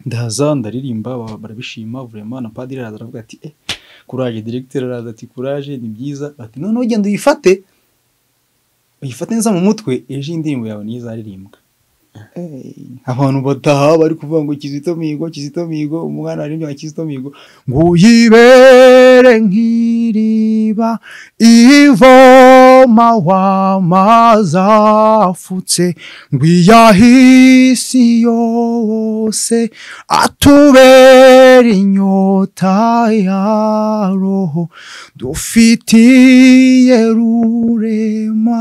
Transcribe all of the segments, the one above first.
Ndaza ndaririmba, barabishima vraiment. Na padiri araza aravuga ati courage, directeur araza ati courage, ni byiza. Ati none ugenda uyifate neza mu mutwe, ejo indirimbo yawe niyo izaririmbwa. Abantu bataha bari kuvuga ngo Kizito Mihigo, Kizito Mihigo, umwana aririmbye nka Kizito Mihigo. Nguyibere nk'iriba ivoma wamazafutse, ngwiyahisi yose atubera inyota ya roho dufitiye rurema.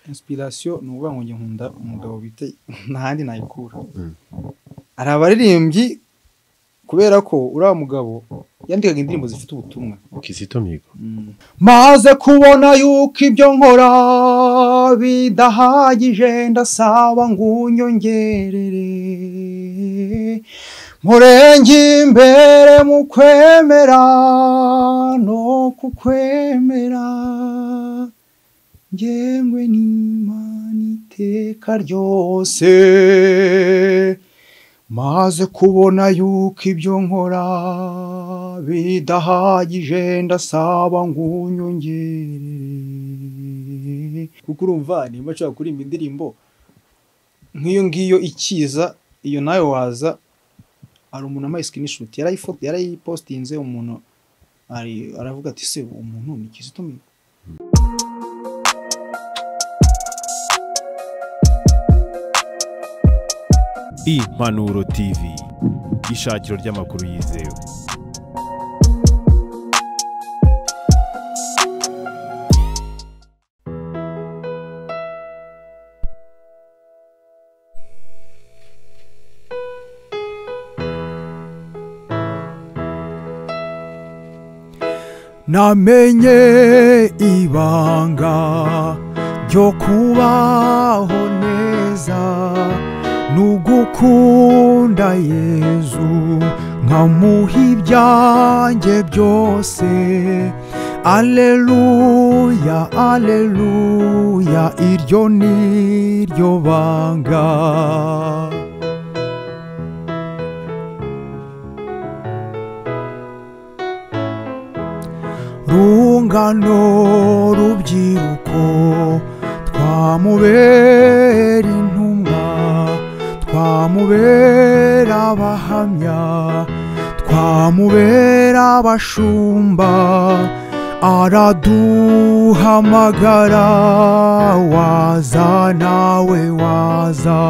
Inspiration ni ukuvuga ngo njye nkunda umugabo bita ntahandi nayikura. Hari abaririmbyi kubera ko uriya mugabo yandikaga indirimbo zifite ubutumwa. Kizito Mihigo. Maze kubona yuko ibyo nkora bidahagije, ndasaba ngo unyongerere murenge imbere mu kwemera no kukwemera, ngengwe n'Imana iteka ryose. Maze kubona yuko ibyo nkora bidahagije, ndasaba ngo unyongerere. Kuko urumva nimba nshobora kuririmba indirimbo nk'iyo ngiyo ikiza, iyo nawe waza. Hari umuntu amaye screenshot, yarayipostinze, umuntu aravuga ati se umuntu ni Kizito Mihigo. Impanuro TV, ishakiro ry'amakuru yizewe. Namenye ibanga ryo kubaho neza, nugukunda Yezu nkamuha ibyanjye byose. Alleluya, alleluya, iryo ni ryo banga. Rungano rubyiruko twamubera intumwa, twamubera abahamya, twamubera abashumba. Araduhamagara, waza nawe waza.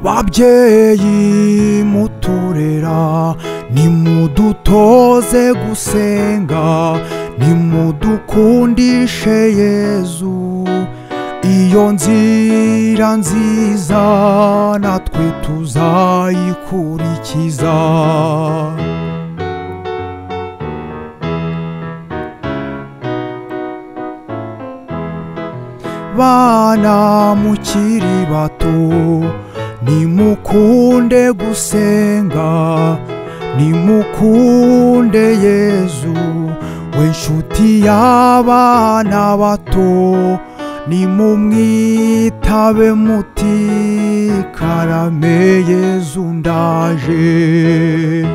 Babyeyi muturera, nimudutoze gusenga, nimudukundishe Yezu. Iyo nzira nziza natwe tuzayikurikiza. Bana mukiri bato, nimukunde gusenga, nimukunde Yezu, we nshuti y'abana bato. Nimumwitabe muti karame Yezu ndaje.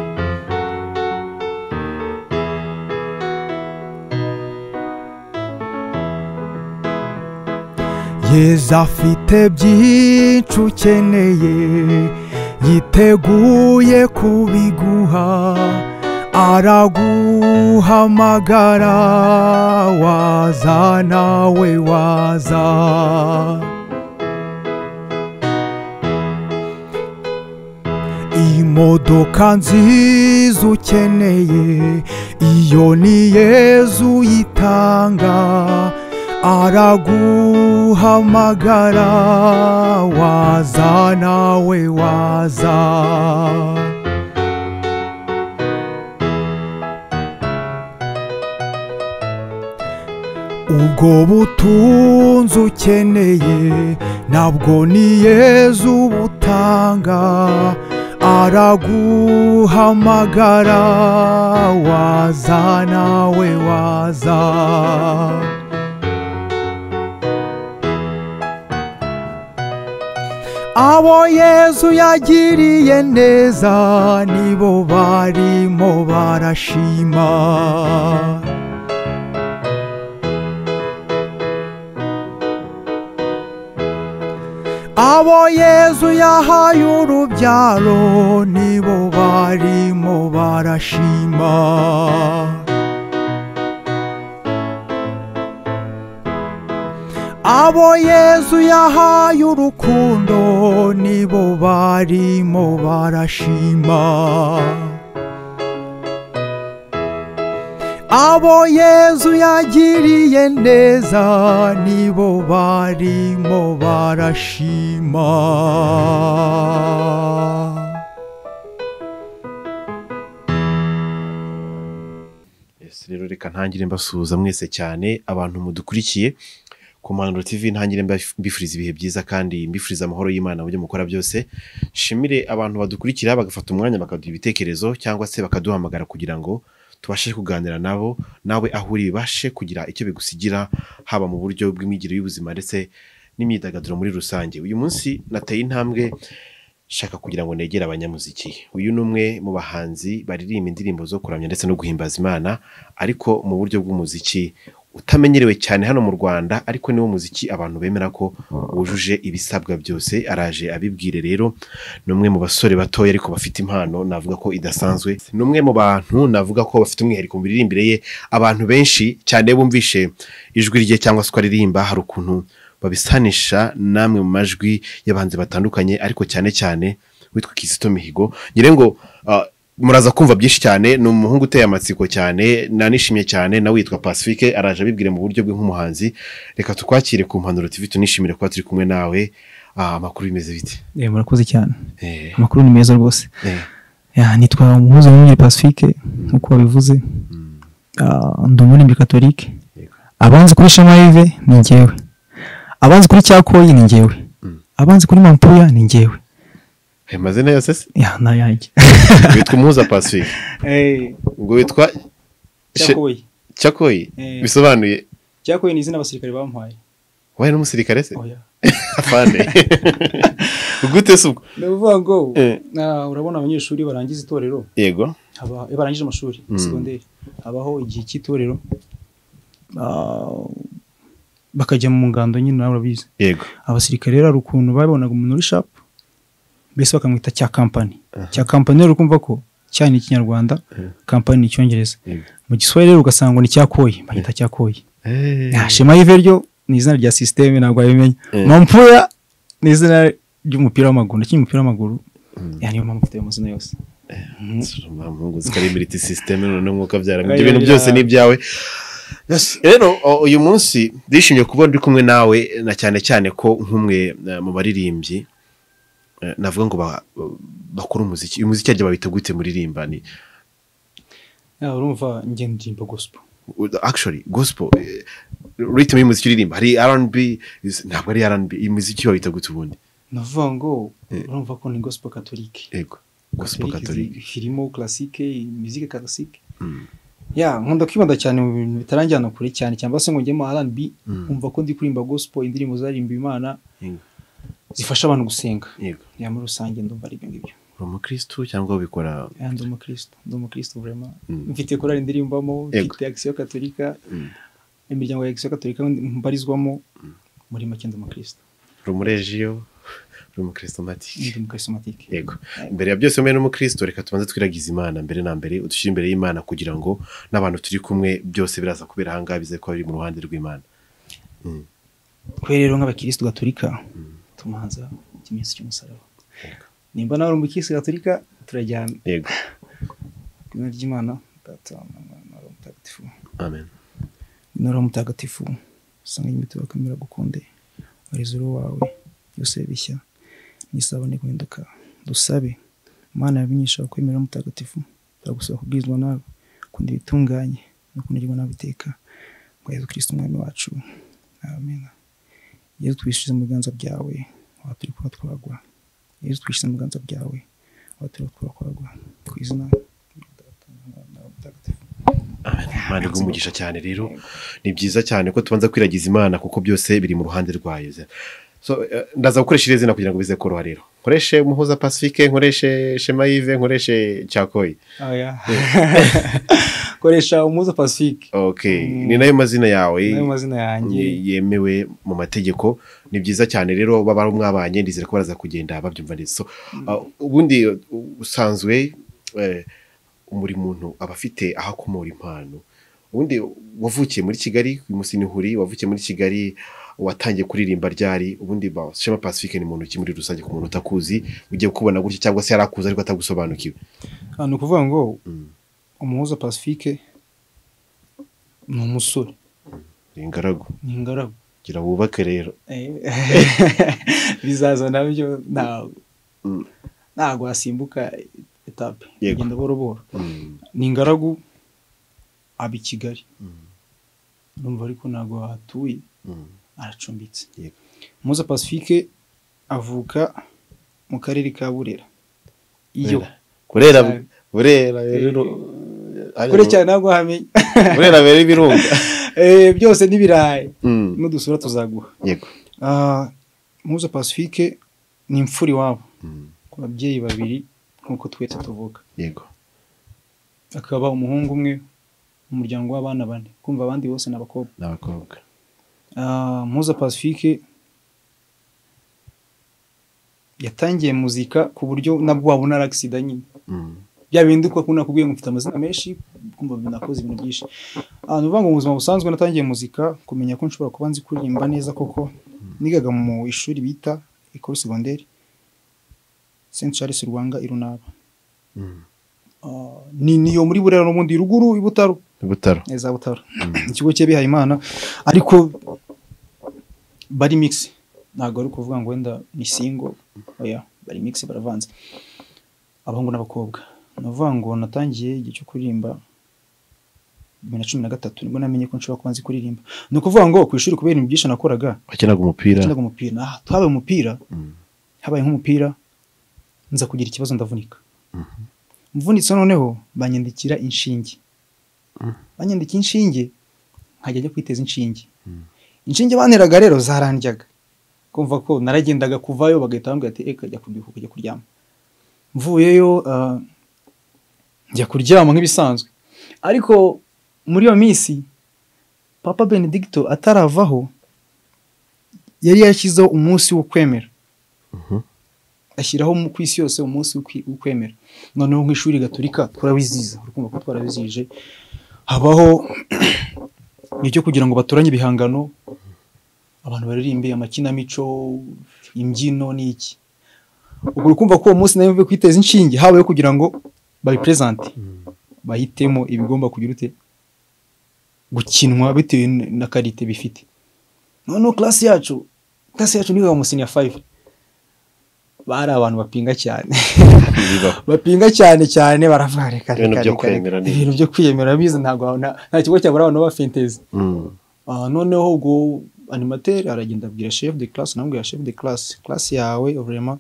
Yezu afite byinshi ukeneye, yiteguye kubiguha. Araguhamagara, waza nawe waza. Imodoka nziza ukeneye, iyo ni Yezu yitanga. Araguhamagara, waza nawe waza. Ubwo butunzi ukeneye nabwo ni Yezu butanga. Araguhamagara, waza nawe waza. Abo Yezu yagiriye neza nibo barimo barashima. Abo Yezu yahaye urubyaro nibo barimo barashima. Abo Yezu yahaye urukundo nibo barimo barashima. Abo Yezu yagiriye neza nibo barimo barashima. Rero reka ntangire mbasuhuza mwese cyane abantu mudukurikiye ku Mpanuro TV, ntangire mbifuriza ibihe byiza kandi mbifuriza amahoro y'Imana mu byo mukora byose. Shimire abantu badukurikira bagafata umwanya bakaduha ibitekerezo cyangwa se bakaduhamagara kugira ngo tubashe kuganira nabo, nawe aho uri bibashe kugira icyo bigusigira haba mu buryo bw'imyigire y'ubuzima ndetse n'imyidagaduro muri rusange. Uyu munsi nateye intambwe shaka kugira ngo negere abanyamuziki. Uyu ni umwe mu bahanzi baririmba indirimbo zo kuramya ndetse no guhimbaza Imana, ariko mu buryo bw'umuziki utamenyerewe cyane hano mu Rwanda, ariko niwo muziki abantu bemera ko wujuje ibisabwa byose. Araje abibwire. Rero ni umwe mu basore batoya ariko bafite impano navuga ko idasanzwe. Ni umwe mu bantu navuga ko bafite umwihariko mu miririmbire ye. Abantu benshi cyane bumvishe ijwi rye cyangwa se uko aririmba, hari ukuntu babisanisha namwe mu majwi y'abahanzi batandukanye, ariko cyane cyane witwa Kizito Mihigo. Ngire ngo muraza kumva byinshi cyane. Ni umuhungu uteye amatsiko cyane, nanishimye cyane, nawe witwa Pacifique. Araje abibwire mu buryo bwe nk'umuhanzi. Reka tukwakire ku Mpanuro TV, tunishimire kuba turi kumwe nawe. Amakuru bimeze bite? Murakoze cyane. Amakuru ni meza rwose. Nitwa Umuhuza Mwungeri Pacifique nkuko babivuze. Ndi umuririmbyi Catholique. Abanzi kuri Shema Yves ni njyewe, abanzi kuri Cyakoyi ni njyewe, abanzi kuri Mampuya ni njyewe. Amazina yose se? Ya nayanjye. Witwa Umuhuza Pacifique. Ubwo witwa Cyakoyi. Cyakoyi bisobanuye? Cyakoyi ni izina abasirikare bampaye. Waye n'umusirikare se? Oya. Afande. Gute se ubwo? Ndavuga ngo urabona abanyeshuri barangiza itorero. Yego. Haba barangije amashuri segonderi, habaho igihe cy'itorero bakajya mu ngando nyine, nawe urabizi. Yego. Abasirikare rero ukuntu babonaga umuntu uri sharp mbese bakamwita cya company. Cya company rero ukumva ko cya ni Ikinyarwanda, company ni Icyongereza. Mu Giswahili rero ugasanga ni Cyakoyi, bayita Cyakoyi. Shema Yves ryo ni izina rya system, ntabwo wabimenya. Mampuya ni izina ry'umupira w'amaguru, ndakina umupira w'amaguru. Niyo mpamvu mfite ayo mazina yose. Muhungu zikari militi system none mwuka byara ibyo bintu byose ni ibyawe. Rero uyu munsi ndishimye kuba ndi kumwe nawe, na cyane cyane ko nk'umwe mu baririmbyi navuga ngo bakora umuziki. Uyu muziki ajya babita gute muririmba? Ni urumva njye ndirimba gospel. Actually gospel rhythm y'umuziki uririmba hari R&B, ntabwo ari R&B. Iyi muziki babita gute ubundi? Navuga ngo urumva ko ni gospel catholique. Yego, gospel catholique irimo classique, musique classique. Ya nkunda kwibanda cyane mu bintu bitaranjyana kure cyane, cyangwa se ngo njye mu R&B, umva ko ndi kurimba gospel, indirimbo zarimba Imana zifasha abantu gusenga. Yego. Ya muri rusange ndumva ari ibyo ngibyo. Uri umukristo cyangwa ubikora? Ndi umukristo, ndi umukristo vraiment. Mfite korali ndirimbamo, mfite Action Catholique, imiryango ya Action Catholique mbarizwamo. Muri make ndi umukristo. Uri umuregiyo, uri umukristomatike. Ndi umukristomatike. Yego. Mbere ya byose mwe n'umukristo, reka tubanze twiragize Imana mbere na mbere, udushyire imbere y'Imana kugira ngo n'abantu turi kumwe byose biraza kubera aha ngaha bize ko biri mu ruhande rw'Imana. Twe rero nk'abakristo gatolika tumanza ikimenyetso cy'umusaraba. Nimba nawe uri umukristo gatolika turajyana. Yego. Izina ry'Imana Data na Mwana na Roho Mutagatifu. Amen. Na Roho Mutagatifu usanga imitima kamera gukunde warizuru wawe yose bishya nisabone guhinduka. Dusabe Imana yabinyisha kwemera Mutagatifu, turagusaba kubwizwa nawe kundi bitunganye no kunirwa nawe iteka ngo Yesu Kristo umwami wacu. Amen. Yesu twishize mu biganza byawe waturi kuba twagwa. Yesu twishize mu biganza byawe waturi kuba twagwa ku izina Data na Mutagatifu. Amen. Imana iguhe umugisha cyane. Rero ni byiza cyane ko tubanza kwiragiza Imana kuko byose biri mu ruhande rwayo. So ndaza gukoresha iri zina kugira ngo bize koroha rero. Nkoreshe Muhoza Pacifique, nkoreshe Shema Yves, nkoreshe Cyakoyi. Oya. Koresha Umuhoza Pacifique. Okay, ni nayo mazina yawe. Nayo mazina yanjye yemewe mu mategeko. Ni byiza cyane rero baba mwabanye, ndizera ko baraza kugenda babyumva neza. So ubundi usanzwe muri muntu aba afite aho akomora impano. Ubundi wavukiye muri Kigali, uyu munsi ni huri, wavukiye muri Kigali, watangiye kuririmba ryari? Ubundi ba Shema Pacifique ni muntu ki muri rusange ku muntu utakuzi, ugiye kubona gutya cyangwa se yarakuzi ariko atagusobanukiwe? Ni ukuvuga ngo Umuhoza Pacifique ni umusore, ni ingaragu, ni ingaragu. Gira wubake rero. Bizaza nabyo, ntabwo wasimbuka etape, genda buhoro buhoro. Ni ingaragu, aba i Kigali, urumva, ariko ntabwo hatuye, aracumbitse. Umuhoza Pacifique avuka mu karere ka Burera. Iyo Burera, Burera rero kure cyane ntabwo hamenya. Burera bere ibirunga. Byose n'ibirayi n'udusura tuzaguha. Yego. Umuhoza Pacifique ni imfura iwabo ku babyeyi babiri nk'uko twese tuvuka. Yego. Akaba umuhungu umwe mu muryango w'abana bane, kumva abandi bose n'abakobwa. N'abakobwa. Muhoza Pacifique yatangiye muzika ku buryo nabwo wabona ari accident nyine. Bya bindi uko nakubwiye ngo mfite amazina menshi, kumva nakoze ibintu byinshi. Nuvuga ngo mu buzima busanzwe natangiye muzika kumenya ko nshobora kuba nzi kuririmba neza koko. Nigaga mu ishuri bita École Secondaire Saint Charles Rwanga i Runaba. Ni niyo muri Burera n'ubundi ruguru i Butaro. Butaro. Neza Butaro. Ikigo cy'abihaye Imana ariko bari mix, ntabwo ari kuvuga ngo wenda ni single, oya, bari mix, baravanze abahungu n'abakobwa. Navuga ngo natangiye igihe cyo kuririmba 2013, nibwo namenye ko nshobora kuba nzi kuririmba. Ni ukuvuga ngo ku ishuri kubera ibintu byinshi nakoraga, wakinaga umupira. Nakinaga umupira, twabaye umupira, habaye nk'umupira, nza kugira ikibazo ndavunika. Mvunitse noneho banyandikira inshinge. Banyandikira inshinge nkajya njya kwiteza inshinge. Inshinge banteraga rero zarandyaga. Kumva ko naragendaga kuvayo bagahita bambwira ati eka jya kubyuka kujya kuryama. Mvuyeyo njya kuryama nk'ibisanzwe. Ariko muri iyo minsi Papa Benedicto ataravaho yari yashyizeho umunsi wo kwemera. Ashyiraho ku isi yose umunsi wo kwemera. Noneho nk'ishuri Gatolika twarabiziza, urukumva ko twarabizije. Habaho icyo kugira ngo batoranye ibihangano, abantu baririmbe amakinamico, imbyino n'iki. Ubwo urukumva ko uwo munsi nayo mvuye kwiteza inshinge, habaye kugira ngo babipresente, bahitemo ibigomba kugira ute gukinwa bitewe na karite bifite. Noneho class yacu niga mu senior 5. Bari abantu bapinga cyane. Bapinga cyane cyane, baravuga reka ibintu byo kwemera, ibintu byo kwiyemera bize, ntabwo nta kigo cyabura abantu bafenteze. Noneho ubwo animateur aragenda abwira chef de classe, namubwira chef de classe, classe yawe vraiment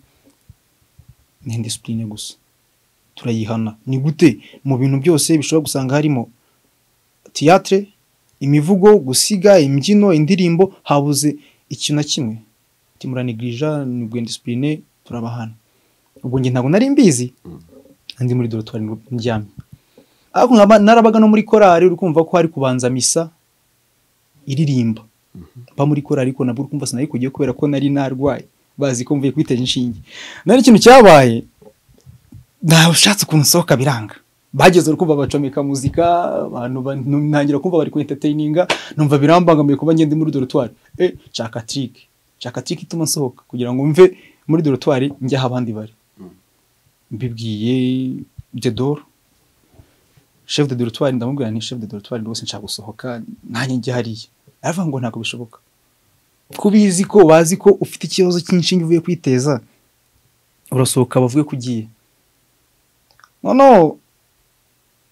ni indiscipline gusa, turayihana. Ni gute mu bintu byose bishobora gusanga harimo théâtre, imivugo, gusiga, imbyino, indirimbo, habuze ikintu na kimwe? Timuranigirija, ni indiscipline, turabahana. Ubwo nge ntabwo nari mbizi, andi muri dortoir ndyamye. Ariko narabaga no muri korali, uri kumva ko hari kubanza misa iririmba. Mba muri korali ariko nabwo uri kumva sinari kugiye kubera ko nari narwaye, bazi ko mvuye kwiteza inshinge. Nari ikintu cyabaye, nashatse ukuntu nsohoka biranga. Bageze uri kumva bacomeka muzika, abantu ntangira kumva bari ku entertaininga, numva birambangamiye kuba ngende muri dortoir. Nshaka trick. Nshaka trick ituma nsohoka kugira ngo mve muri dortoir njya aho abandi bari. Mbibwiye Dedor, chef de dortoir, ndamubwira nti chef de dortoir rwose nshaka gusohoka nanjye njye hariya. Aravuga ngo ntabwo bishoboka. Kubizi ko bazi ko ufite ikibazo cy'inshinge uvuye kwiteza, urasohoka bavuge ko ugiye. Noneho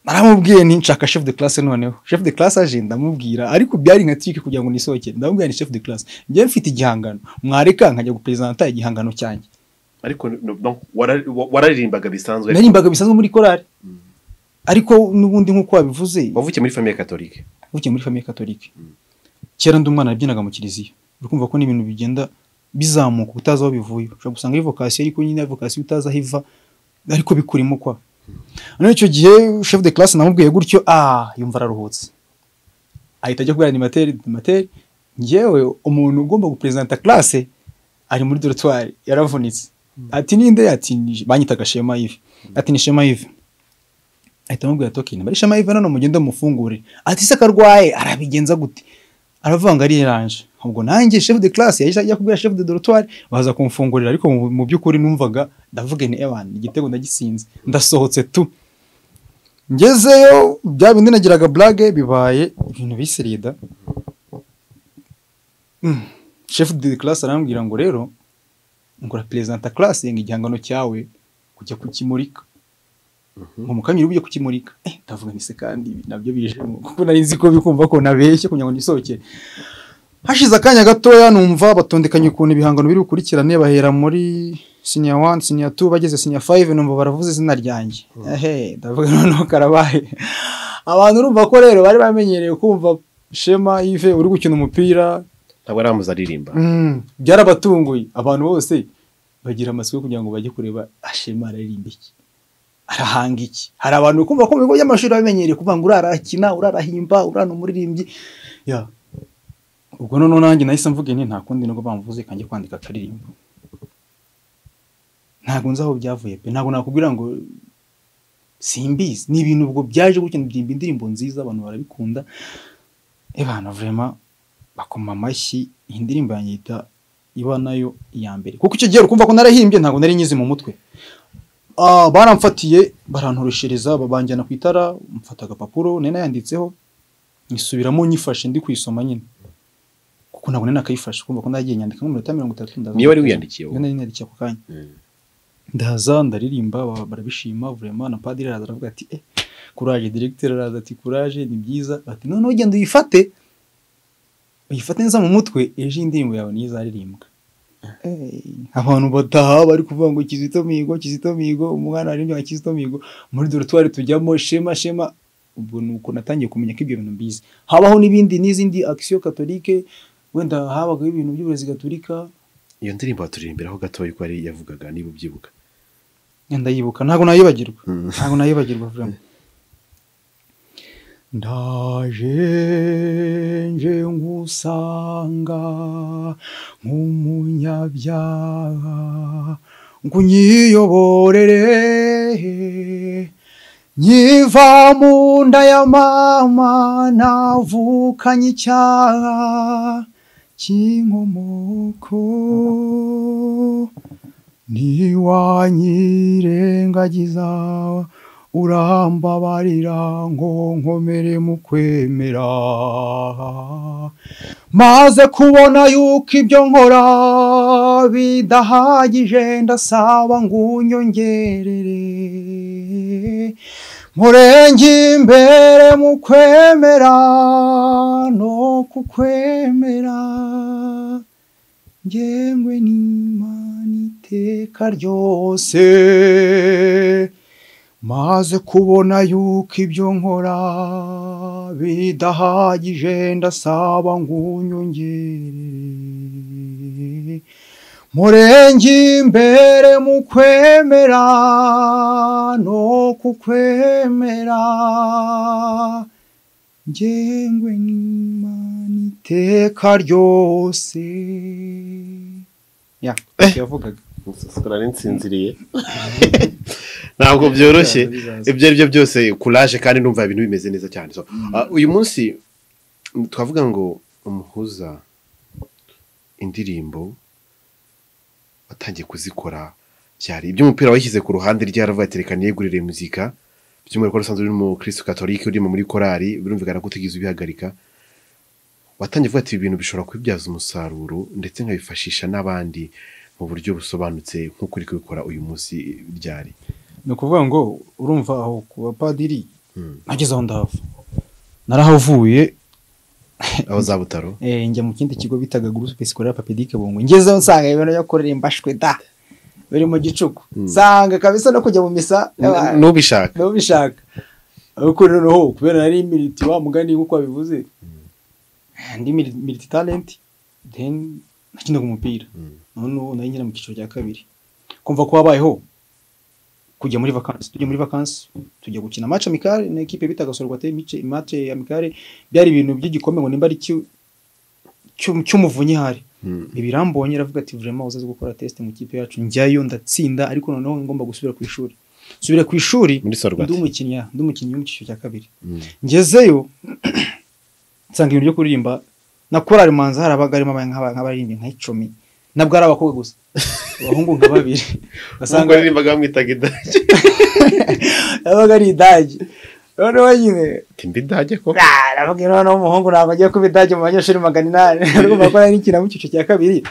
naramubwiye nti nshaka chef de classe. Noneho chef de classe aje ndamubwira, ariko byari nka trick kugira ngo nisohokere. Ndamubwira ni chef de classe, njye mfite igihangano, mwareka nkajya gupresenta igihangano cyanjye. Ariko wararirimbaga bisanzwe? Naririmbaga bisanzwe muri korali. Ariko n'ubundi nk'uko wabivuze, wavukiye muri famille catholique? Wavukiye muri famille catholique. Kera ndi umwana nabyinaga mu kiliziya. Uri kumva ko n'ibintu bigenda bizamuka utazi aho bivuye. Ushobora gusanga ari vocation ariko nyine vocation utazi aho iva ariko bikurimo kwa. None icyo gihe chef de classe namubwiye gutyo, yumva araruhutse, ahita ajya kubwira animateur, njyewe umuntu ugomba gupresenta classe ari muri dortoir yaravunitse. Ati ninde? Ati banyitaga Shema Yves. Ati ni Shema Yves. Ahita amubwira ati okay, bari Shema Yves none mugende mufungure. Ati se karwaye arabigenza gute? Aravuga ngo ariranje. Ubwo nanjye chef de classe yahise ajya kubwira chef de dortoir baza kumfungurira, ariko mu by'ukuri numvaga ndavuga ni ewan igitego ndagisinze, ndasohotse tu. Ngezeyo bya bindi nagiraga blague bibaye ibintu bisirida. Chef de classe arambwira ngo rero ngora presenta classe ngo igihangano cyawe kujya kukimurika. Ngo mukanyira ujye kukimurika. Ndavuga ni se kandi nabyo bijemo kuko nari nzi ko bikumva ko nabeshye kugira ngo nisohokere. Hashize akanya gatoya numva batondekanye ukuntu ibihangano biri bukurikirane, bahera muri senior 1, senior 2 bageze senior 5 numva baravuze izina ryanjye. Ndavuga noneho karabaye. Abantu urumva ko rero bari bamenyereye kumva Shema Yves uri gukina umupira, ntabwo aramuza aririmba. Byarabatunguye abantu bose bagira amatsiko kugira ngo bajye kureba Shema aririmba iki, arahanga iki. Hari abantu kumva ko mu bigo by'amashuri bamenyereye kuvuga ngo urarakina, urarahimba, urana umuririmbyi. Ya. Ubwo noneho nanjye nahise mvuga nti nta kundi nubwo bamvuze kanjye kwandika akaririmbo. Ntabwo nzi aho byavuye pe, ntabwo nakubwira ngo simbizi. Ni ibintu ubwo byaje gutya, ndirimba indirimbo nziza abantu barabikunda. Ebana vraiment bakoma amashyi, iyi ndirimbo yanyita iba nayo iya mbere. Kuko icyo gihe ukumva ko narahimbye ntabwo nari nyizi mu mutwe. Baramfatiye barantoroshereza babanjyana ku itara, mfata agapapuro nari nayanditseho nisubiramo nyifashe ndi kuyisoma nyine. Kuko ntabwo nari nakayifashe, kumva ko nagiye nyandika mu minota 30 ndaza. Niyo wari wiyandikiye wowe? Niyo nari niyandikiye ako kanya. Ndaza ndaririmba barabishima vraiment, na padiri araza aravuga ati courage, directeur araza ati courage ni byiza. Ati none ugenda uyifate neza mu mutwe, ejo indirimbo yawe niyo izaririmbwa. Abantu bataha bari kuvuga ngo Kizito Mihigo, Kizito Mihigo, umwana aririmbye nka Kizito Mihigo. Muri dortoir tujyamo Shema Shema. Ubwo nuko natangiye kumenya ko ibyo bintu mbizi. Habaho n'ibindi n'izindi action catholique, wenda habaga ibintu by'uburezi gatolika. Iyo ndirimbo baturirimbiraho gatoya uko ari yavugaga niba ubyibuka. Ndayibuka, ntabwo nayibagirwa. Ntabwo nayibagirwa vraiment. Ndaje nje ngusanga nk'umunyabyaha nkunyiyoborere, nkiva mu nda ya mama navukanye icyaha cy'inkomoko, ntiwanyirengagiza urambabarira ngo nkomere mu kwemera. Maze kubona yuko ibyo nkora bidahagije, ndasaba ngo unyongerere, murenge imbere mu kwemera no kukwemera, ngengwe n'Imana iteka ryose. Maze kubona yuko ibyo nkora bidahagije, ndasaba ngo unyongerere, murenge imbere mu kwemera no kukwemera, ngengwe n'Imana iteka ryose. Ya, yavugaga. Nari nsinziriye. Ntabwo byoroshye ibyo ari byo byose, courage kandi ndumva ibintu bimeze neza cyane. So uyu munsi twavuga ngo umuhuza indirimbo watangiye kuzikora byari iby'umupira washyize ku ruhande ryaravuga ati reka niyegurire muzika, by'umwihariko usanzwe uri mu Kristo Catholique uri muri korali, birumvikana ko utigeze ubihagarika. Watangiye kuvuga ati ibintu bishobora kubibyaza umusaruro ndetse nkabifashisha n'abandi mu buryo busobanutse nk'uko uri kubikora uyu munsi byari. Ni ukuvuga ngo urumva aho ku bapadiri nageze aho ndahava, narahavuye aho za Butaro, njya mu kindi kigo bitaga Groupe Scolaire Papedique Bungwe. Ngezeho nsanga ibintu byo kuririmba shwe da biri mu gicuku, nsanga kabisa no kujya mu misa nubishaka. Ariko noneho kubera nari militi wa mugani nkuko wabivuze, ndi militi talent, then nakinaga umupira. None ubu nari nkina mu cyiciro cya kabiri. Kumva ko habayeho kujya muri vacances, tujya muri vacances, tujya gukina match amicale na équipe bitaga Sorwate, match amicale byari ibintu by'igikombe ngo nimba ari cy'umuvunyi hari. Ibirambonye aravuga ati vraiment uzaze gukora test mu kipe yacu. Njyayo ndatsinda, ariko noneho ngomba gusubira ku ishuri. Subira ku ishuri muri Sorwate. Ndi umukinnyi wo mu cyiciro cya kabiri. Ngezeyo nsanga ibintu byo kuririmba na korali manza harabaga harimo nk'abaririmbyi nka 10, nabwo ari abakobwa gusa, abahungu nka babiri. Basanga baririmbaga bamwitaga idage. Yabaga ari idage. Noneho nyine timba idage koko. Aravuga noneho umuhungu ntabwo agiye kuba idage mu banyeshuri 800. Urumva ko nari nkina mu cyiciro cya kabiri.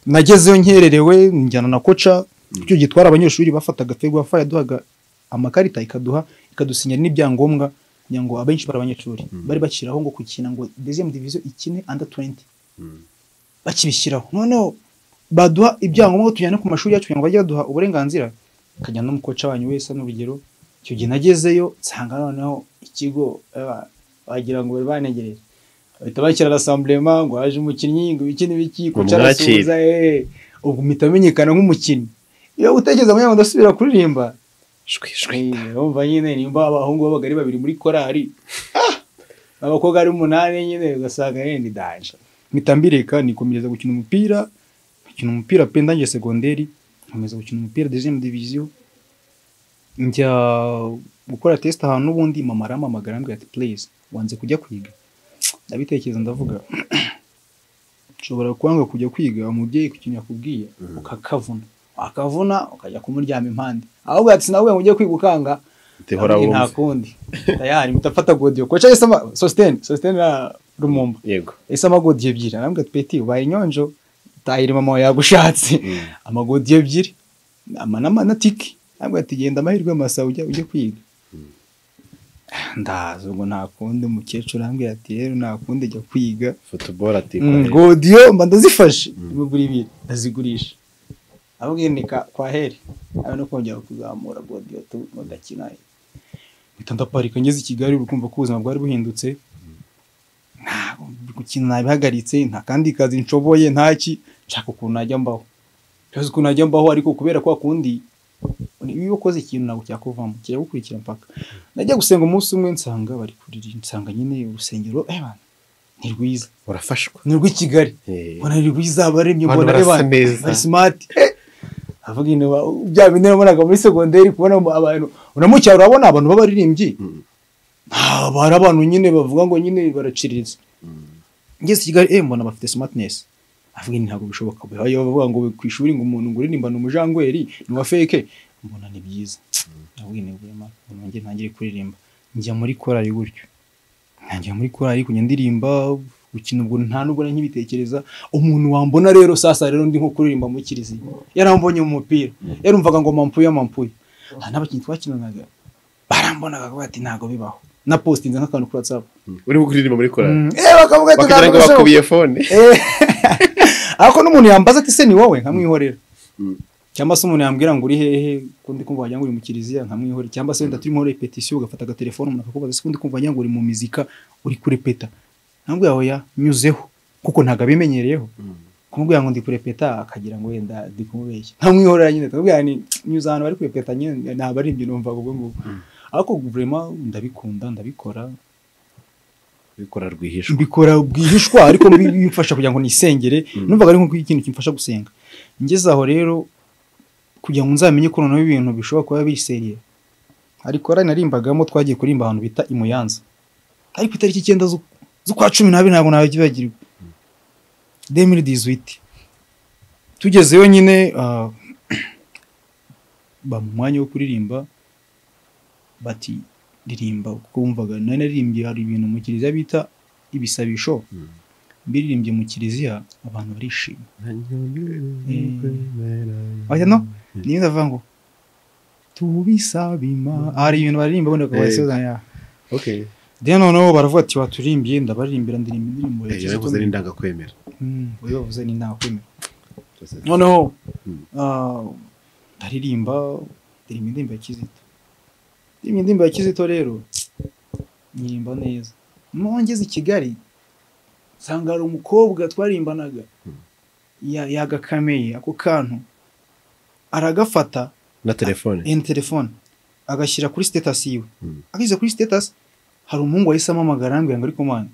Nagezeyo nkererewe, njyana na koca. Icyo gitwara abanyeshuri bafataga Ferwafa yaduhaga amakarita, ikaduha ikadusinyira n'ibyangombwa kugira ngo abenshi bari abanyeshuri bari bashyiraho ngo gukina ngo deuxième division ikine under 20. Bakibishyiraho noneho baduha ibyangombwa tujyana ku mashuri yacu kugira ngo bajye baduha uburenganzira, kajyana n'umukoca wanyu wese n'urugero. Icyo gihe nagezeyo nsanga noneho ikigo wagira ngo bari banegereje, bahita bashyira rassemblement ngo haje umukinnyi ngo ibiki n'ibiki, koca arasuhuza, ubwo mpita menyekana nk'umukinnyi. Iyo utekereza ngo ndasubira kuririmba shwi shwi, urumva nyine nimba abahungu babaga ari babiri muri korali, abakobwa ari 8 nyine ugasanga ni danger. Mpita mbireka nikomereza gukina umupira, gukina umupira pe ndangije segonderi nkomeza gukina umupira deuxième division. Njya gukora test ahantu n'ubundi mama arampamagara ambwira ati please wanze kujya kwiga. Ndabitekereza ndavuga nshobora kwanga kujya kwiga umubyeyi ku kintu yakubwiye ukakavuna, akavuna ukajya kumuryama impande, ahubwo ati sinawe ngo ujye kwiga ukanga nta kundi tayari mutafata godiyo kocha yesama Sostene na Rumumba. Yego yesama godiyo ebyiri arambwira ati peti ubaye inyonjo tayiri mama yagushatse amagodiyo ebyiri amanama na tiki, arambwira ati genda amahirwe masa ujye kwiga. Ndaza ubwo nta kundi, umukecuru arambwira ati rero nta kundi jya kwiga football ati godiyo mba ndazifashe imiguri ibiri ndazigurisha, abwinika kwa heri abe no kongera kuzamura godiyo tu ndakina. Mpita ndaparika ngeze i Kigali, urukumva ko ubuzima bwari buhindutse, nta gukina nabihagaritse, nta kandi kazi nshoboye, ntaki nshaka ukuntu najya mbaho, nshaka ukuntu najya mbaho, ariko kubera kwa kundi iyo ukoze ikintu ntabwo cyakuvamo kiragukurikira mpaka. Najya gusenga umunsi umwe nsanga bari kurira, nsanga nyine urusengero ni rwiza, urafashwa, ni rw'i Kigali, mbona ni rwiza, abaremye mbona bari smart. Avuga ino bya bindi nabonaga muri segonderi, kubona abantu unamucyaro urabona abantu b'abaririmbyi bari abantu nyine bavuga ngo nyine baraciriritse. Ngeze i Kigali mbona bafite smartness, avuga ntabwo bishoboka, bavuga ngo ku ishuri ngo umuntu ngo uririmba ni umujangweri ni wa fake, mbona ni byiza. Avuga ni vraiment nongeye ntangire kuririmba, njya muri korali gutyo, njya muri korali kujya ndirimba gukina, ubwo nta nubwo nkibitekereza. Umuntu wambona rero sasa rero ndi nko kuririmba mu kiliziya yarambonye mu mupira, yarumvaga ngo mampuye mampuye, n'abakinnyi twakinanaga barambonaga bati ntago bibaho. Na postinze nk'akantu kuri WhatsApp uri kuririmba muri korali, bakavuga ati ntabwo bakubiye phone, ariko n'umuntu yambaza ati se ni wowe nkamwihorera, cyangwa se umuntu yambwira ngo uri hehe kundi kumva wagira ngo uri mu kiliziya nkamwihorera, cyangwa se wenda turi muri repetition ugafata agatelefone umuntu akakubaza se kundi kumva wagira ngo uri mu muzika uri kurepeta, ntabwo oya nyuzeho kuko ntago abimenyereyeho, kumubwira ngo ndi kurepeta akagira ngo wenda ndi kumubeshya, nkamwihorera nyine ndamubwira ni nyuze ahantu bari kurepeta nyine ntabwo ari ibyo numva ubwo ngubwo. Ariko vraiment ndabikunda, ndabikora bikora rwihishwa, mbikora bwihishwa, ariko bimfasha kugira ngo nisengere, numvaga ari nko ikintu kimfasha gusenga. Ngeze aho rero kugira ngo nzamenye ko noneho ibintu bishobora kuba biseriye, ariko narimbagamo twagiye kurimba ahantu bita i Muyanza, ariko itariki 9 z'ukwa 12 ntabwo nabibagirwa 2018. Tugezeyo nyine ba mu mwanya wo kuririmba bati ririmba, kuko wumvaga nari naririmbye hari ibintu mu kiliziya bita ibisabisho, mbiririmbye mu kiliziya abantu barishima. Oya no niyo ndavuga ngo tubisabima, hari ibintu baririmba boneka basoza. Okay, then noneho baravuga ati waturimbiye, ndabaririmbira ndirimba indirimbo ya Kizito, yavuze n'indanga kwemera, yavuze n'indanga kwemera. Noneho ndaririmba ndirimba indirimbo ya Kizito, indirimbo ya Kizito rero nyirimba neza. Ngeze i Kigali nsanga hari umukobwa twarimbanaga Yagakameye ako kantu aragafata na telefone, telefone agashyira kuri status yiwe. Ageze kuri status hari umuhungu wahise amamagara arambwira ngo ariko man,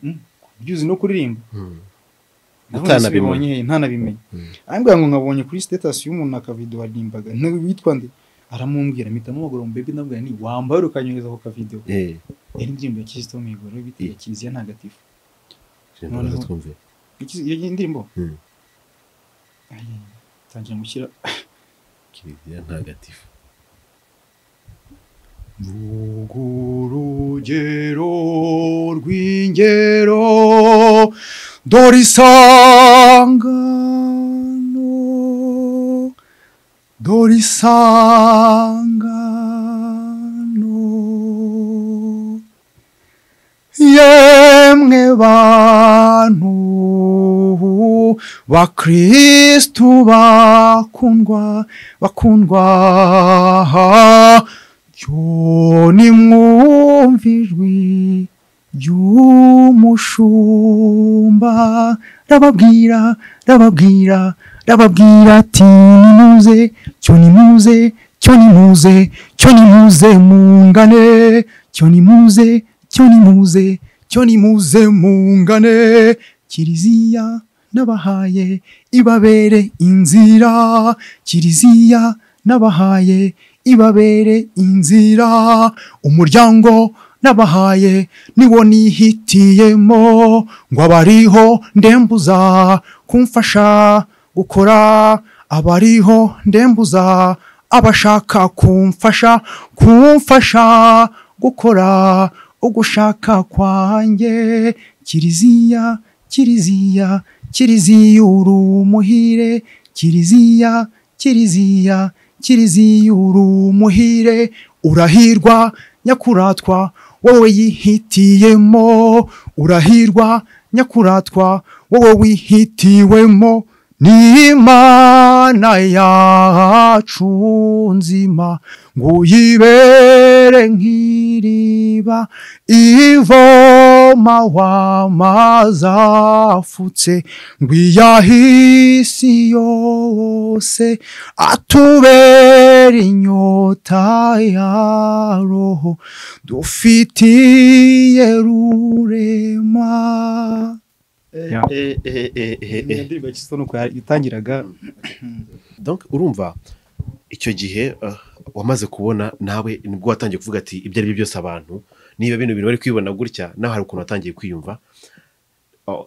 byuzi no kuririmba. Utanabimenye, ntanabimenye. Arambwira ngo nkabonye kuri status y'umuntu akavideo aririmbaga witwa nde, aramumbwira mpita mubagura mu baby, ndabwira ni wambaye ukanyohereza ako kavideo. Yari indirimbo ya Kizito Mihigo rero bita Kiliziya Ntagatifu. Iyo indirimbo tangira gushyira Kiliziya Ntagatifu. Urugero rw'ingero dore isangano, dore isangano, yemwe bantu bakristu bakundwa, bakundwa, cyo nimwumva ijwi ry'umushumba, rababwira, rababwira, rababwira ati nimuze, cyo nimuze, cyo nimuze, cyo nimuze mungane, cyo nimuze, cyo nimuze, cyo nimuze mungane, Kiliziya nabahaye ibabere inzira, Kiliziya nabahaye ibabere inzira, umuryango nabahaye niwo nihitiyemo, ngo abariho ndembuza kumfasha gukora, abariho ndembuza abashaka kumfasha, kumfasha gukora ugushaka kwanjye. Kiliziya, Kiliziya, Kiliziya urumuhire, Kiliziya, Kiliziya, Kiliziya urumuhire, urahirwa nyakuratwa wowe yihitiyemo, urahirwa nyakuratwa wowe wihitiwemo, ni Imana yacu nzima, ngo uyibere nk'iriba ivoma w'amazi afutse, ngo iyahisi yose atubere inyota ya roho dufitiye rurema. Itangiraga. Donc urumva icyo gihe wamaze kubona nawe nibwo watangiye kuvuga ati ibyo ari byo byose abantu niba bino bintu bari kwibona gutya, nawe hari ukuntu watangiye kwiyumva.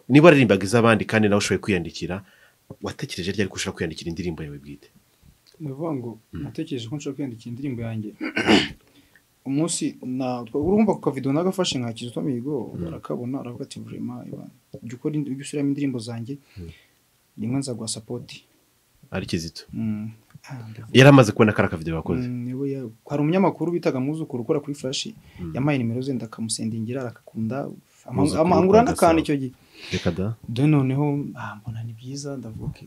Niba waririmbaga iz'abandi kandi nawe ushoboye kwiyandikira, watekereje ryari ko ushobora kwiyandikira indirimbo yawe bwite? Ndavuga ngo natekereje ko nshobora kwiyandikira indirimbo yanjye umunsi na urumva ku kavideo nagafashe nka Kizito Mihigo, barakabona aravuga ati vraiment jya ukora ujya usubiramo indirimbo zanjye rimwe nzaguha support. Ari Kizito yaramaze kubona kara kavideo wakoze. Hari umunyamakuru bitaga Muzukuru ukora kuri Flash, yampaye nimero ze ndakamusendingira arakakunda, amangura n'akantu icyo gihe. Reka da. De noneho mbona ni byiza ndavuga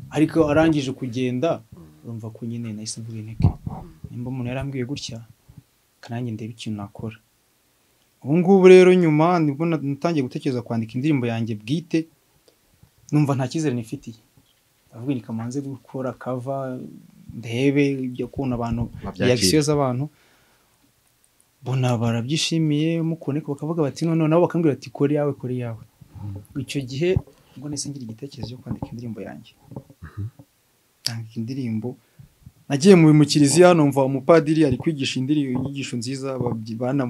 ariko arangije kugenda urumva ko nyine nahise mvuga inteke nimba umuntu yarambwiye gutya kanange ndebe ikintu nakora. Ubu ngubu rero nyuma nibwo natangiye gutekereza kwandika indirimbo yanjye bwite, numva nta cyizere nifitiye, ndavuga ni kamanze gukora cover ndebe ibyo kuntu abantu reaction z'abantu bona barabyishimiye, mukoneko bakavuga bati none nabo bakambwira ati kore yawe, kore yawe. Icyo gihe ngo nese ngira igitekerezo cyo kwandika indirimbo yanjye. Nandika indirimbo nagiye mu kiliziya numva umupadiri ari kwigisha inyigisho nziza, bana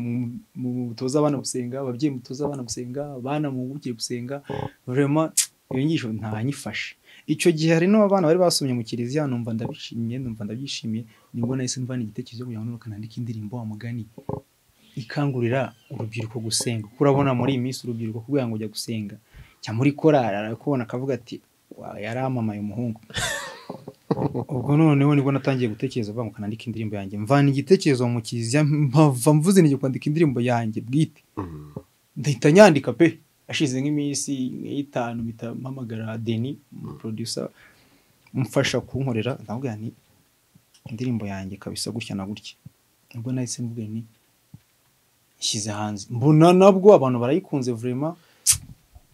mutoza abana gusenga, ababyeyi mutoza abana gusenga, abana mugukiye gusenga, vraiment iyo nyigisho ntanyifashe. Icyo gihe hari n'abana bari basomye mu kiliziya numva ndabishimye, numva ndabyishimiye, nibwo nahise mvana igitekerezo kugira ngo nandike indirimbo wa mugani ikangurira urubyiruko gusenga. Kuko urabona muri iyi minsi urubyiruko kugira ngo ujya gusenga cya muri korali arakubona akavuga ati yaramamaye umuhungu. Ubwo noneho nibwo natangiye gutekereza avuga ngo kanandike indirimbo yanjye, mvana igitekerezo mu kiliziya mpava mvuze ngiye kwandika indirimbo yanjye bwite, ndahita nyandika pe. Ashize nk'iminsi nk'itanu mpita mpamagara Denis producer mfasha kunkorera, ndamubwira nti indirimbo yanjye kabisa gutya na gutya. Ubwo nahise mvuga nti nshyize hanze, mbona nabwo abantu barayikunze vraiment.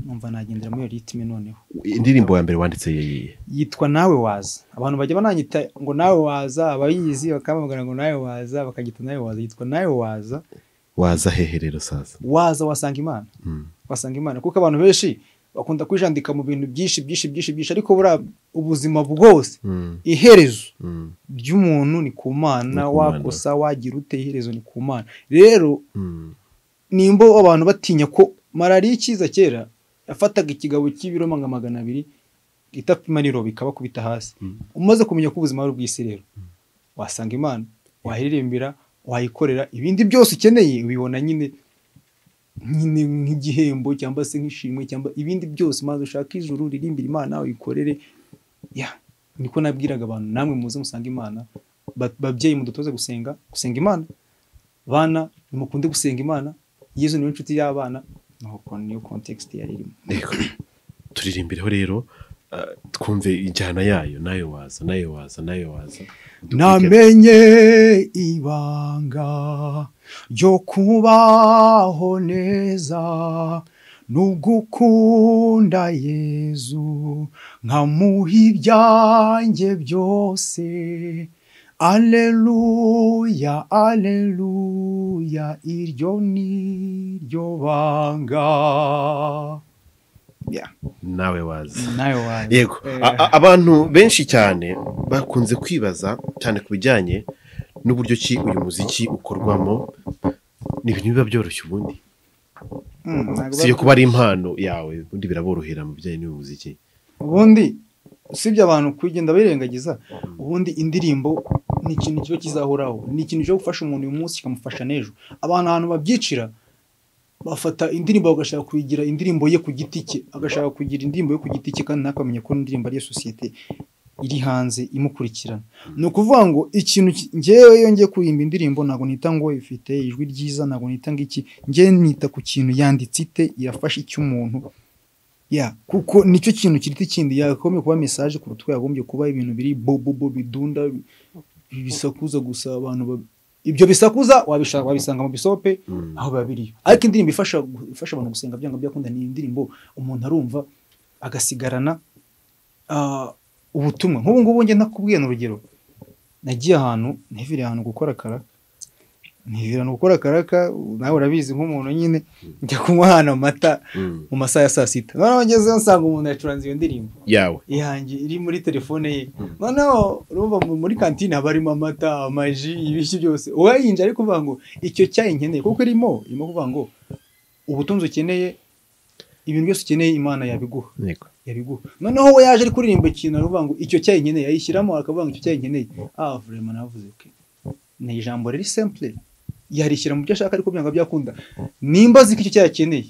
Numva nagendera muri iyo rythme noneho. Indirimbo ya mbere wanditse yeyiye? Yitwa Nawe Waza. Abantu bajya bananyita ngo Nawe Waza, abayizi bakamamagara ngo Nawe Waza, bakagita Nawe Waza. Yitwa Nawe Waza. Waza hehe rero sasa? Waza wasanga Imana. Wasanga Imana, kuko abantu benshi bakunda kwijandika mu bintu byinshi byinshi byinshi byinshi, ariko buriya ubuzima bwose iherezo ry'umuntu ni ku Mana. Wakosa wagira ute, iherezo ni ku Mana. Rero nimba abantu batinya ko malariya ikiza, kera yafataga ikigabo cy'ibiro nka 200 itapima niro bikabakubita hasi. Umaze kumenya ko ubuzima ari ubw'isi rero, wasanga Imana, wayiririmbira, wayikorera, ibindi byose ukeneye ubibona nyine nyine nk'igihembo cyangwa se nk'ishimwe cyangwa ibindi byose. Maze ushaka ijuru, ririmbira Imana, uyikorere. Ya, niko nabwiraga abantu, namwe muze musanga Imana. Babyeyi mudutoze gusenga, gusenga Imana. Bana nimukunde gusenga Imana. Yezu niwe nshuti y'abana. Nuko niyo context yari irimo. Yego. Turirimbireho rero, twumve injyana yayo. Nawe Waza, Nawe Waza, Nawe Waza. Namenye ibanga ryo kubaho neza, nugukunda Yezu nkamuha ibyanjye byose. Aleluya, aleluya, iryo ni ryo banga. Yeah. Nawe Waza. Nawe Waza. Yego. Abantu benshi cyane bakunze kwibaza cyane ku bijyanye n'uburyo ki uyu muziki ukorwamo. Ni ibintu biba byoroshye ubundi? Ntabwo Si kuba ari impano yawe, ubundi biraborohera mu bijyanye n'uyu muziki? Ubundi usibye abantu kugenda birengagiza, ubundi indirimbo ni ikintu kiba kizahoraho, ni ikintu cyo gufasha umuntu uyu munsi kikamufasha n'ejo. Abantu ahantu babyicira, bafata indirimbo bagashaka kuyigira indirimbo ye ku giti cye, agashaka kugira indirimbo ye ku giti cye, kandi ntakamenya ko indirimbo ari iya sosiyete iri hanze imukurikirana. Ni ukuvuga ngo ikintu njyewe iyo ngiye kuririmba indirimbo, ntabwo nita ngo ifite ijwi ryiza, ntabwo nita ngo iki. Njyewe nita ku kintu yanditse ite, irafasha icyo umuntu ya, kuko nicyo kintu kiruta ikindi. Yakagombye kuba message kuruta uko yagombye kuba ibintu biri bo bo bo bidunda bisakuza gusa. Abantu ibyo bisakuza wabishaka wabisanga mu bisope, aho biba biriyo. Ariko indirimbo ifasha abantu gusenga, byanga byakunda ni indirimbo umuntu arumva agasigarana ubutumwa. Nk'ubu ngubu njye nakubwiye, urugero, nagiye ahantu, ntiviriye ahantu gukora karaka, ntivira ahantu gukora karaka, nawe urabizi nk'umuntu nyine, njya kunywa ahantu amata mu masaha ya saa sita. Noneho ngezeyo nsanga umuntu yacuranze iyo ndirimbo yawe yanjye iri muri telefone ye. Noneho urumva muri kantine haba harimo amata, amaji, ibiki byose. Uwayinje ari kuvuga ngo icyo cyayi nkeneye, kuko irimo kuvuga ngo ubutunzi ukeneye, ibintu byose ukeneye, Imana yabiguha. Yabiguha. Noneho we yaje ari kuririmba ikintu, aravuga ngo icyo cyayi nkeneye, ayishyiramo akavuga ngo icyo cyayi nkeneye. Ah, vraiment navuze okay, ni ijambo riri simple, yarishyira mu byo ashaka, ariko byanga byakunda nimba azi ko icyo cyayi akeneye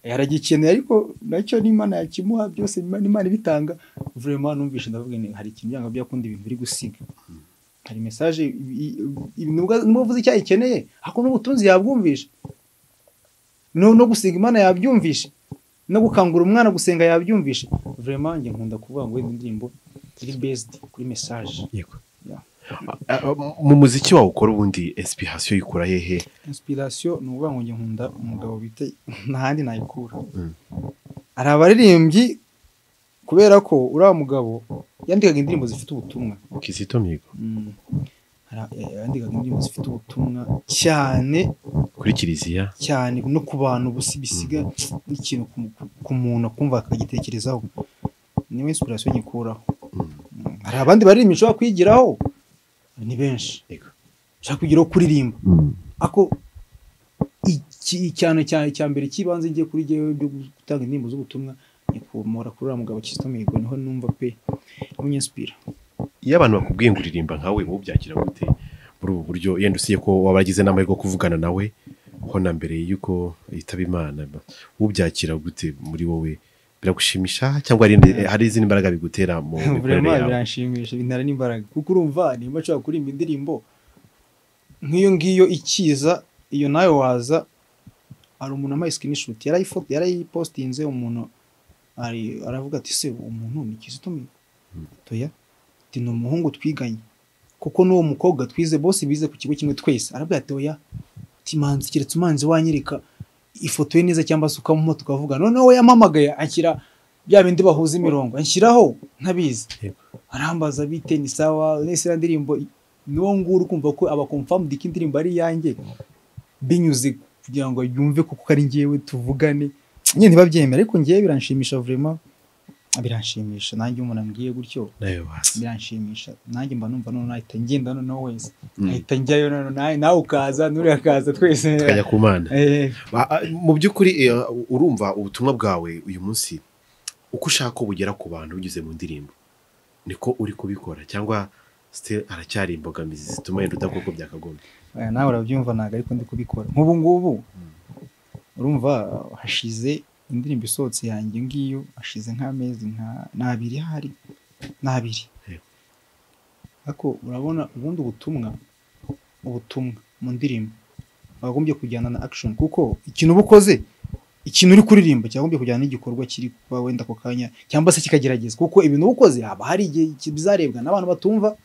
yaragikeneye, ariko nacyo n'Imana yakimuha byose, Imana ibitanga. Vraiment numvishe ndavuga nti hari ikintu byanga byakunda ibintu biri gusiga, hari message nubwo avuze icyayi ikeneye, ariko n'ubutunzi yabwumvishe, no gusenga Imana yabyumvishe, no gukangura umwana gusenga yabyumvishe. Vraiment njye nkunda kuvuga ngo indirimbo iri based kuri message. Yego. Yeah. Mu muziki wawe ukora, ubundi inspiration yikura hehe? Inspiration ni ukuvuga ngo njye nkunda umugabo bita, ntahandi nayikura, hari abaririmbyi, kubera ko uriya mugabo yandikaga indirimbo zifite ubutumwa. Kizito Mihigo. Yandikaga indirimbo zifite ubutumwa cyane. Kuri kiliziya. Cyane, no ku bantu gusa bisiga n'ikintu ku muntu akumva akagitekerezaho. Niwe inspiration nyikuraho. Hari abandi baririmbyi nshobora kwigiraho, ni benshi nshobora kwigiraho kuririmba, ako iki cyane cyane cya mbere cy'ibanze ngiye kuri jyewe byo gutanga indirimbo z'ubutumwa ni kumora kuri uriya mugabo Kizito Mihigo. Niho numva pe unyinspira. Iyo abantu bakubwiye ngo uririmba nkawe, wowe ubyakira gute muri ubu buryo? Yenda usiye ko waba waragize n'amahirwe yo kuvugana nawe ho na mbere y'uko yitaba Imana, ubyakira gute muri wowe? Biragushimisha cyangwa hari izindi mbaraga bigutera mu mikorere Vraiment yawe? biranshimisha, bintera n'imbaraga, kuko urumva nimba nshobora kuririmba indirimbo nk'iyo ngiyo ikiza, iyo Nawe Waza, hari umuntu ampaye screenshot, yarayipostinze, umuntu aravuga ati: "Se umuntu ni Kizito Mihigo?" Toya, ati: "Ni umuhungu twiganye," kuko n'uwo mukobwa twize bose bize ku kigo kimwe twese. Aravuga ati: "Oya," ati: "Manzi, keretse umanzi wanyereka." ifoto ye neza cyangwa se ukamuma tukavuga. Noneho we yampamagaye anshyira bya bindi bahuza imirongo, anshyiraho ntabizi, arambaza bite, ni sawa nese ya ndirimbo. Niwo nguru kumva ko aba confirmed ko indirimbo ari iyanjye binyuze kugira ngo yumve kuko ari njyewe tuvugane nyine, ntibabyemera. Ariko njyewe biranshimisha, vraiment biranshimisha. Nanjye umuntu ambwiye gutyo Nawe waza. biranshimisha, nanjye mba numva noneho nahita ngenda, noneho wese nahita njyayo, noneho nawe ukaza, n'uriya akaza, twese tukajya ku Mana. Mu by'ukuri urumva ubutumwa bwawe uyu munsi uko ushaka ko bugera ku bantu binyuze mu ndirimbo niko uri kubikora, cyangwa still haracyari imbogamizi zituma wenda udakora uko byakagombye? Oya, nawe urabyumva, ntabwo ariko ndi kubikora nk'ubu ngubu. Urumva hashize indirimbo isohotse yanjye ngiyo, hashize nk'amezi nka n'abiri, hari n'abiri. Ariko urabona ubundi ubutumwa mu ndirimbo wagombye kujyana na action, kuko ikintu uba ukoze, ikintu uri kuririmba cyagombye kujyana n'igikorwa kiri kuba wenda ako kanya, cyangwa se kikagerageza, kuko ibintu uba ukoze haba hari igihe bizarebwa n'abantu batumva,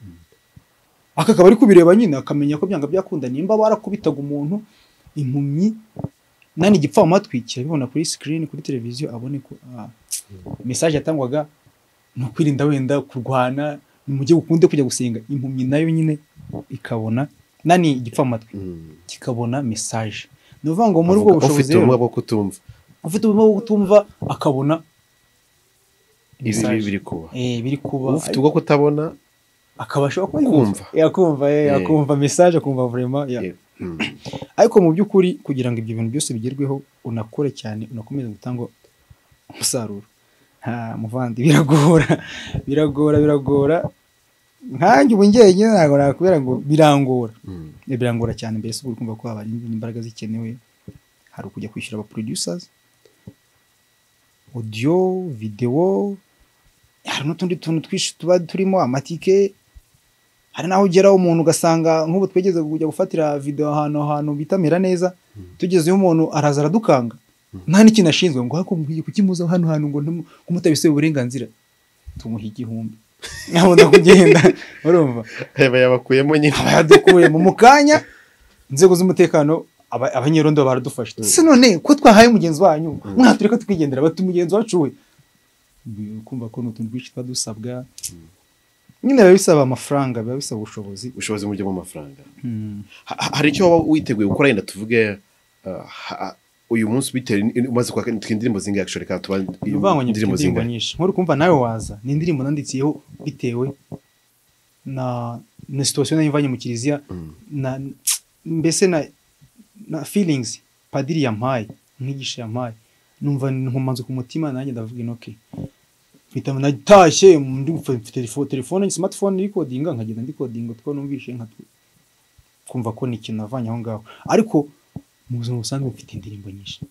aka akaba ari kubireba nyine akamenya ko byanga byakunda nimba barakubitaga umuntu impumyi nani igipfamatwi kirabibona kuri screen, kuri televiziyo, abone ko message yatangwaga ni ukwirinda wenda kurwana, nimujye ukunde kujya gusenga. Impumyi nayo nyine ikabona, nani igipfamatwi kikabona message. Ni ukuvuga ngo muri ubwo Avuga, bushobozi ufite ubumuga rero, bwo kutumva, ufite ubumuga bwo kutumva akabona ibi message. biri kuba. Biri kuba. Ufite ubwo kutabona akabasha kuba kumva. Yakumva, akumva message, akumva vraiment, yeah. Ariko mu by'ukuri kugira ngo ibyo bintu byose bigerweho, unakore cyane, unakomeze gutanga umusaruro, nta muvandi, biragora, biragora, biragora. Nkanjye ubu njyenyine ntabwo nakubwira ngo birangora. Birangora cyane. Mbese ubu uri kumva ko haba hari imbaraga zikenewe, hari ukujya kwishyura aba producers, audio, video, hari n'utundi tuntu twinshi tuba turimo, amatike. Hari n'aho ugeraho umuntu ugasanga nk'ubu twegeze kujya gufatira video ahantu bitamera neza, tugezeyo umuntu araza aradukanga, nta n'ikintu ashinzwe, ngo ariko mbwiye kuki muza hano hantu ngo mutabisaba uburenganzira, tumuha 1000 nkabona kugenda, urumva. Aba yabakuyemo nyine. Aba yadukuye mu kanya, inzego z'umutekano, abanyerondo baradufashe. Se none ko twahaye mugenzi wanyu, mwatureka tukigendera, bati mugenzi wacu we. Kumva ko ni utuntu twinshi tuba dusabwa nyine, biba bisaba amafaranga, biba bisaba ubushobozi. Ubushobozi mu buryo bw'amafaranga. Hari icyo waba witeguye gukora yenda tuvuge uyu munsi bitewe umaze kwaka indirimbo zingahe actually? Reka tuba Ni ukuvuga ngo nyifite indirimbo indirimbo zingahe? nyinshi. Nk'uri kumva nawe waza, ni indirimbo nanditsiyeho bitewe na situation nayivanye mu kiliziya, na mbese na feelings padiri yampaye, umwigisha yampaye, numva nkomanze ku mutima, nanjye ndavuga inoke mpita natashye ndi mfite telefone, smartphone irikodinga, nkagenda ndikodinga utwo numvishe, nka kumva ko ni ikintu navanye aho ngaho. Ariko mu buzima busanzwe mfite indirimbo nyinshi,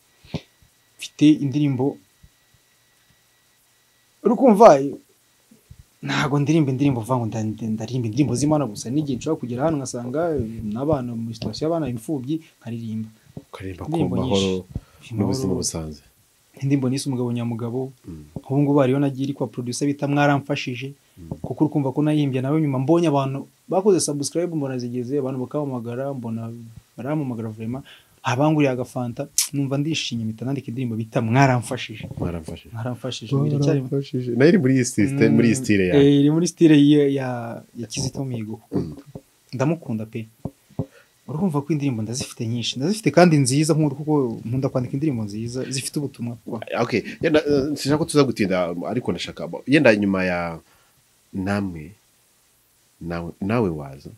mfite indirimbo, uri kumva, ntabwo ndirimba indirimbo uvuga ngo ndaririmba indirimbo z'Imana gusa. N'igihe nshobora kugera hano ngasanga n'abana muri situation y'abana imfubyi, nkaririmba. Ukaririmba ku Indirimbo mahoro nyinshi. n'ubuzima busanzwe. Indirimbo nise Umugabo Nyamugabo. Nk'ubu ngubu hariyo nagiye iri kwa producer bita Mwaramfashije, kuko uri kumva ko nayihimbye nawe nyuma mbonye abantu bakoze subscribe, mbona zigeze abantu bakampamagara, mbona barampamagara, vraiment abanguriye agafanta, numva ndishimye, mpita nandika indirimbo bita Mwaramfashije. Mwaramfashije. Mwaramfashije biracyari Mwaramfashije nayo iri muri iyi system, muri iyi style yawe. Iri muri style ya Kizito Mihigo, kuko ndamukunda pe. Urumva ko indirimbo ndazifite nyinshi, ndazifite kandi nziza, nk'uko kuko nkunda kwandika indirimbo nziza zifite ubutumwa kuko Okay, yenda sinshaka ko tuza gutinda, ariko ndashaka yenda nyuma ya namwe nawe waza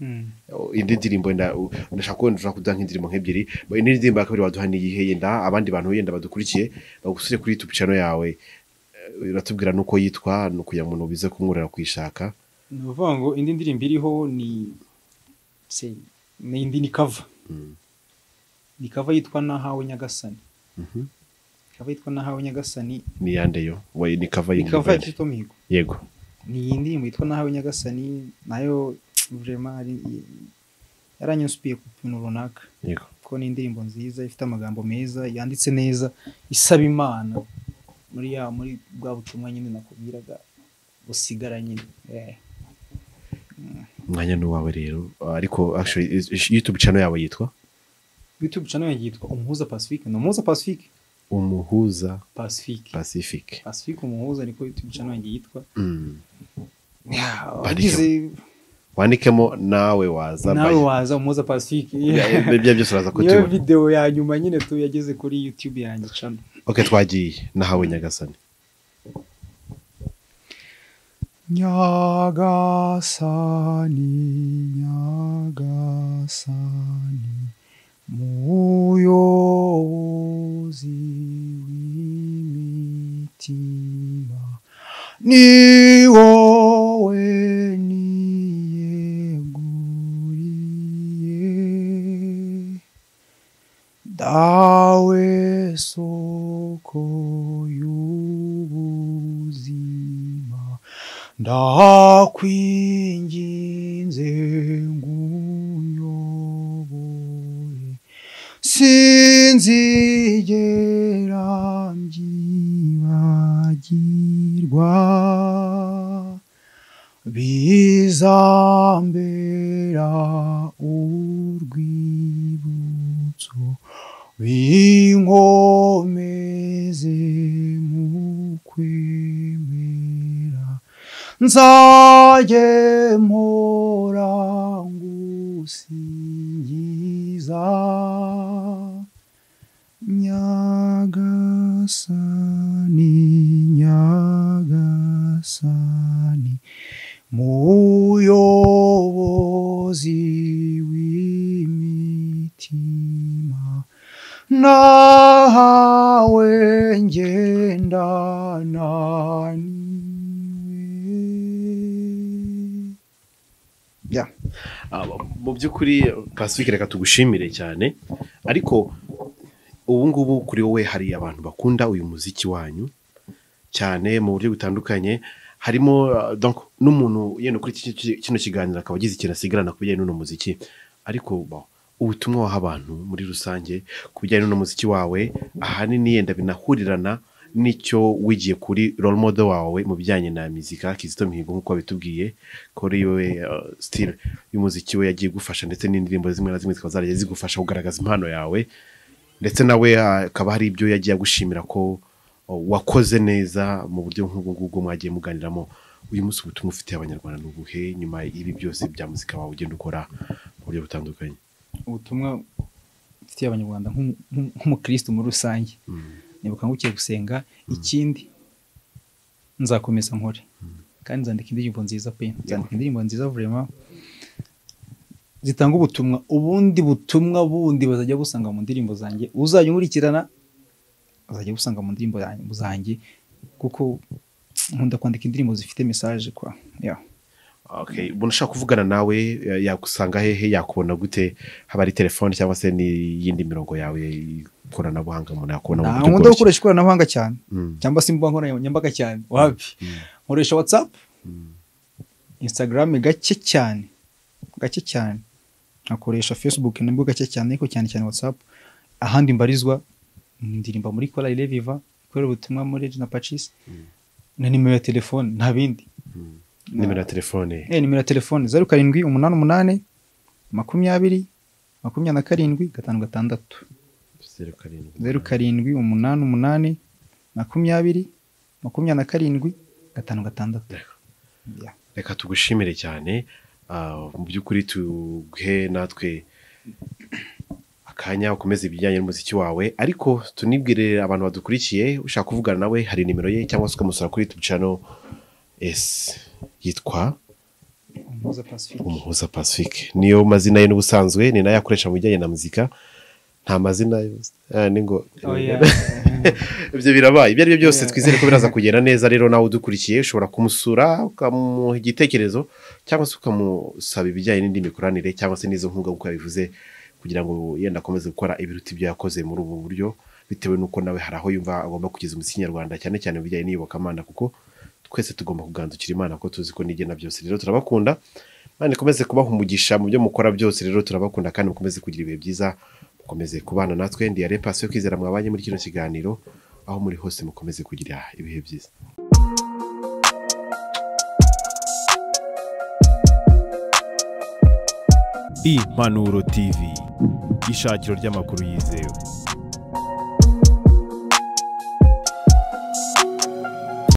indi ndirimbo yenda ndashaka ko wenda ushobora kuduha nk'indirimbo nk'ebyiri. Indi ndirimbo ya kabiri waduha ni iyihe? Yenda abandi bantu yenda badukurikiye bagusure kuri YouTube channel yawe, uratubwira nuko yitwa, ni ukugira ngo umuntu bize kumwurira kuyishaka. Ni ukuvuga ngo indi ndirimbo iriho ni se ni indi, ni cover. Ni cover yitwa Nahawe Nyagasani. Cover yitwa Nahawe Nyagasani. Ni yande yo? We ni cover Ni y'indirimbo cover ya yande? Kizito Mihigo. Yego. Ni iyi ndirimbo yitwa Nahawe Nyagasani, nayo vraiment yaranyusupiye ku bintu runaka, ko ni indirimbo nziza ifite amagambo meza, yanditse neza, isaba Imana muri bwa butumwa nyine nakubwiraga busigara nyine. Umwanya ni uwawe rero, ariko actually YouTube channel yawe yitwa? YouTube channel yanjye yitwa Umuhuza Pacifique. Ni Umuhuza Pacifique. Umuhuza Pacifique. Pacifique. Pacifique Umuhuza niko YouTube channel yanjye yitwa. Wandikemo nawe waza. Nawe waza Umuhuza Pacifique. Ibyo byose uraza kutubona. Niyo video ya nyuma nyine tu yageze kuri YouTube yanjye channel. Okay, twagiye nahawe Nyagasani. Nyagasani, Nyagasani, muyobozi w'imitima, ni wowe niyeguriye, dawe soko y'ubuzima, ndakwinginze ngunyobore, sinzigera mbyibagirwa, bizambera urwibutso, binkomeze mu kwemera, nzajye mpora ngusingiza, Nyagasani, Nyagasani, muyobozi w'imitima, nawe ngendana niwe. Mu by'ukuri Pacifique, reka tugushimire cyane, ariko ubu ngubu kuri wowe hari abantu bakunda uyu muziki wanyu cyane mu buryo butandukanye, harimo donc n'umuntu yenda kuri kino kiganiro akaba agize ikintu asigarana ku bijyanye n'uno muziki, ariko ubutumwa waha abantu muri rusange ku bijyanye n'uno muziki wawe ahanini yenda binahurirana n'icyo wigiye kuri role model wawe mu bijyanye na muzika Kizito Mihigo, nk'uko wabitubwiye ko ari we style y'umuziki we yagiye gufasha, ndetse n'indirimbo zimwe na zimwe zikaba zaragiye zigufasha kugaragaza impano yawe, ndetse nawe akaba hari ibyo yagiye agushimira ko wakoze neza mu buryo nk'ubwo ngubwo mwagiye muganiramo. Uyu munsi ubutumwa ufitiye Abanyarwanda ni ubuhe nyuma y'ibi byose bya muzika wawe ugenda ukora mu buryo butandukanye? Ubutumwa mfitiye Abanyarwanda nk'umukristo muri rusange, nibuka ngukiye gusenga, ikindi nzakomeza nkore kandi nzandika indirimbo nziza pe, nzandika indirimbo nziza vraiment zitanga ubutumwa, ubundi butumwa bundi bazajya busanga mu ndirimbo zanjye, uzajya unkurikirana azajya busanga mu ndirimbo zanjye, kuko nkunda kwandika indirimbo zifite message kwa. Okay, umuntu ashaka kuvugana nawe yagusanga hehe, yakubona gute, haba ari telefone cyangwa se n'iyindi mirongo yawe ikoranabuhanga umuntu yakubona mu buryo bworoshye? Nkunda gukoresha ikoranabuhanga cyane, cyangwa se imbuga nkoranyambaga cyane, wapi nkoresha WhatsApp, Instagram gake cyane, gake cyane, nkakoresha Facebook nabwo gake cyane, ariko cyane cyane WhatsApp. Ahandi mbarizwa ndirimba muri Chorale Reviva, ikorera ubutumwa muri Regina Pacis, na nimero ya telefone nta bindi. Nimero ya telefone? Nimero ya telefone 07 88 20 27 56. 07 88 20 27 56. Reka tugushimire cyane, mu by'ukuri tuguhe natwe akanya ukomeze ibijyanye n'umuziki wawe, ariko tunibwire abantu badukurikiye, ushaka kuvugana nawe hari nimero ye cyangwa se ukamusura kuri YouTube channel S yitwa Umuhuza Pacifique. Umuhuza Pacifique niyo mazina ye n'ubusanzwe, ni nayo akoresha mu bijyanye na muzika, nta mazina ni ngo ibyo birabaye. Ibyo ari byo byose twizere ko biraza kugenda neza. Rero nawe udukurikiye ushobora kumusura ukamuha igitekerezo cyangwa se ukamusaba ibijyanye n'indi mikoranire cyangwa se n'izo nkunga nk'uko yabivuze, kugira ngo yenda akomeze gukora ibiruta ibyo yakoze muri ubu buryo, bitewe n'uko nawe hari aho yumva agomba kugeza umuziki nyarwanda, cyane cyane mu bijyanye n'iyobokamana, kuko twese tugomba kugandukira Imana ko tuzi ko nigena byose. Rero turabakunda, Imana ikomeze kubaha umugisha mu byo mukora byose. Rero turabakunda kandi mukomeze kugira ibihe byiza, mukomeze kubana natwe. Ndi Alain Pasteur Kwizera mwabanye muri kino kiganiro, aho muri hose mukomeze kugira ibihe byiza. Impanuro TV, ishakiro ry'amakuru yizewe.